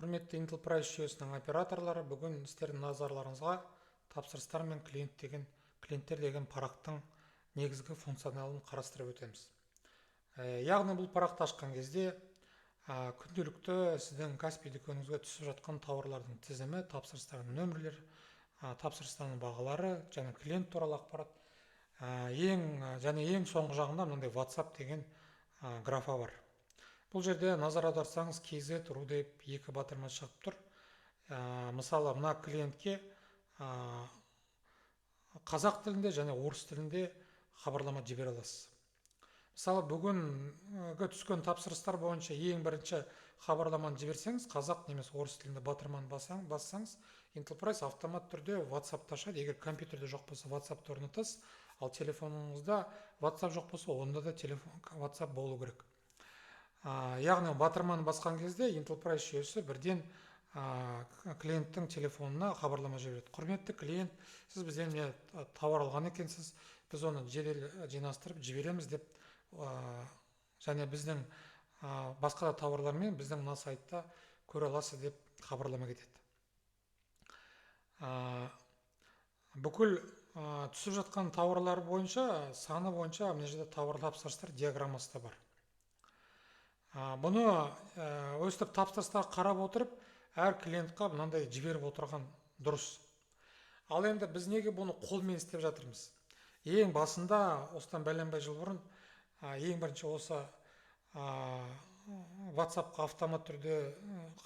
Құрметті Intelprice жүйесінің операторлары, бүгін сіздердің назарларыңызға тапсырыстар мен клиент деген, клиенттер деген парақтың негізгі функционалын қарастырып өтеміз. Яғни бұл парақты ашқан кезде күнделікті сіздің Каспи дүкеніңізге түсіп жатқан тауарлардың тізімі, тапсырыстардың нөмірлері, тапсырыстардың бағалары және клиент туралы ақпарат, ең соңғы жағында мынандай WhatsApp деген графа бар. Бұл жерде назар аударсаңыз, KZ, RU деп екі батырма шығып тұр. Мысалы, мына клиентке қазақ тілінде және орыс тілінде хабарлама жібере аласыз. Мысалы, бүгінгі түскен тапсырыстар бойынша ең бірінші хабарламаны жіберсеңіз, қазақ немесе орыс тілінде батырманы бассаңыз, Intelprice автомат түрде WhatsApp'та ашады. Егер компьютерде жоқ болса, WhatsApp'ты орнатасыз, ал телефоныңызда WhatsApp жоқ болса, онда да телефон WhatsApp болу керек. Яғни батырманы басқан кезде Intelprice жүйесі бірден клиенттің телефонына хабарлама жібереді. Құрметті клиент, сіз бізден міне тауар алған екенсіз, біз оны жедел жинастырып жібереміз деп, және біздің басқа да тауарлармен біздің мына сайтта көре аласыз деп хабарлама кетеді. Бүкіл түсіп жатқан тауарлар бойынша, саны бойынша мына жерде тауар тапсырыстар диаграммасы да бар. Бұны өстіп тапсырыстарға қарап отырып, әр клиентқа мынандай жіберіп отырған дұрыс. Ал енді біз неге бұны қолмен істеп жатырмыз? Ең басында, осыдан бәленбай жыл бұрын, ең бірінші осы WhatsAppқа автомат түрде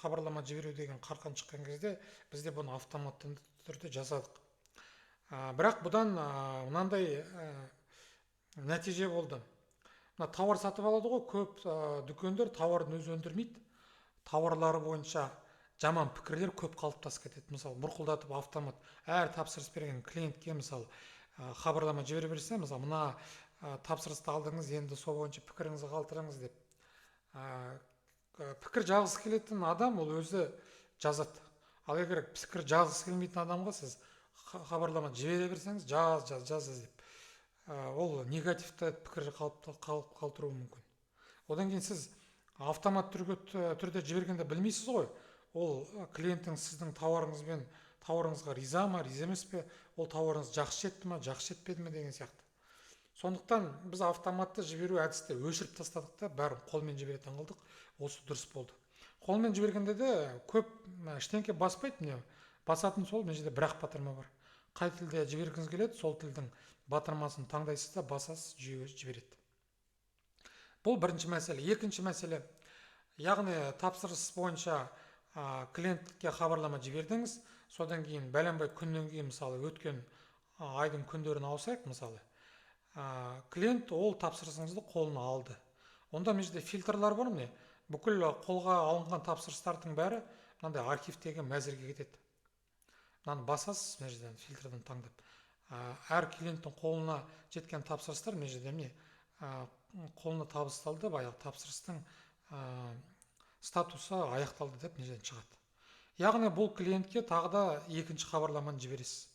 хабарлама жіберу деген қарқын шыққан кезде, біз де бұны автоматты түрде жасадық. Бірақ бұдан мынандай нәтиже болды. Мына тауар сатып алады ғой, көп дүкендер тауардың өзі өндірмейді. Тауарлары бойынша жаман пікірлер көп қалыптасып кетеді. Мысалы, бұрқылдатып автомат әр тапсырыс берген клиентке, мысалы, хабарлама жібере берсе, мысалы, мына тапсырысты алдыңыз, енді сол бойынша пікіріңізді қалдырыңыз деп. Пікір жазғысы келетін адам ол өзі жазады. Ал егер пікір жазғысы келмейтін адамға сіз хабарлама жібере берсеңіз, жаз, жаз, жаз деп, ол негативті пікір қалдыруы мүмкін. Одан кейін сіз автомат түрде жібергенде білмейсіз ғой, ол клиенттің сіздің тауарыңызбен, тауарыңызға риза ма, риза емес пе, ол тауарыңыз жақсы жетті ма, жақсы жетпеді ме деген сияқты. Сондықтан біз автоматты жіберу әдісті өшіріп тастадық та, бәрін қолмен жіберетін қылдық. Осы дұрыс болды. Қолмен жібергенде де көп ештеңке баспайды, міне басатын сол мына жерде бір ақ батырма бар. Қай тілде жібергіңіз келеді, сол тілдің батырмасын таңдайсыз да басасыз, жүйе өзі жібереді. Бұл бірінші мәселе. Екінші мәселе, яғни тапсырыс бойынша клиентке хабарлама жібердіңіз, содан кейін бәленбай күннен кейін, мысалы, өткен айдың күндерін алсақ, мысалы, клиент ол тапсырысыңызды қолына алды. Онда мына жерде фильтрлар бар, міне, бүкіл қолға алынған тапсырыстардың бәрі мынандай архивтегі мәзірге кетеді. Мынаны басасыз, мына жерден фильтрден таңдап, әр клиенттің қолына жеткен тапсырыстар мына жерде, міне, қолына табысталды, баяғы тапсырыстың статусы аяқталды деп мына жерден шығады. Яғни бұл клиентке тағы да екінші хабарламаны жібересіз.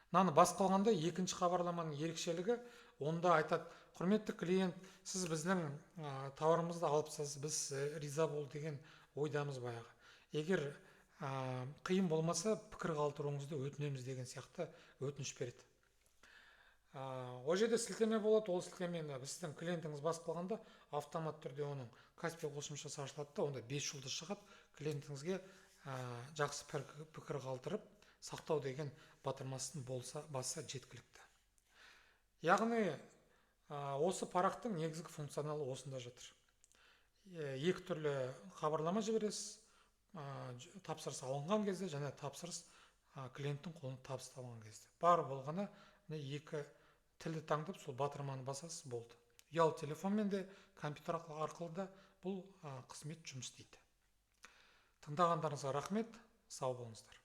Мынаны басып қалғанда екінші хабарламаның ерекшелігі, онда айтады: құрметті клиент, сіз біздің тауарымызды алыпсыз, біз риза бол деген ойдамыз, баяғы. Егер қиын болмаса, пікір қалдыруыңызды өтінеміз деген сияқты өтініш береді. Ол жерде сілтеме болады, ол сілтемені сіздің клиентіңіз басып қалғанда автомат түрде оның Каспи қосымшасы ашылады да, онда 5 жұлдыз шығады. Клиентіңізге жақсы пікір қалдырып, сақтау деген батырмасын болса басса жеткілікті. Яғни осы парақтың негізгі функционалы осында жатыр. Екі түрлі хабарлама жібересіз, тапсырыс алынған кезде және тапсырыс клиенттің қолына табысталған кезде. Бар болғаны міне екі тілді таңдап, сол батырманы басасыз, болды. Ұялы телефонмен де, компьютер арқылы да бұл қызмет жұмыс істейді. Тыңдағандарыңызға рахмет, сау болыңыздар.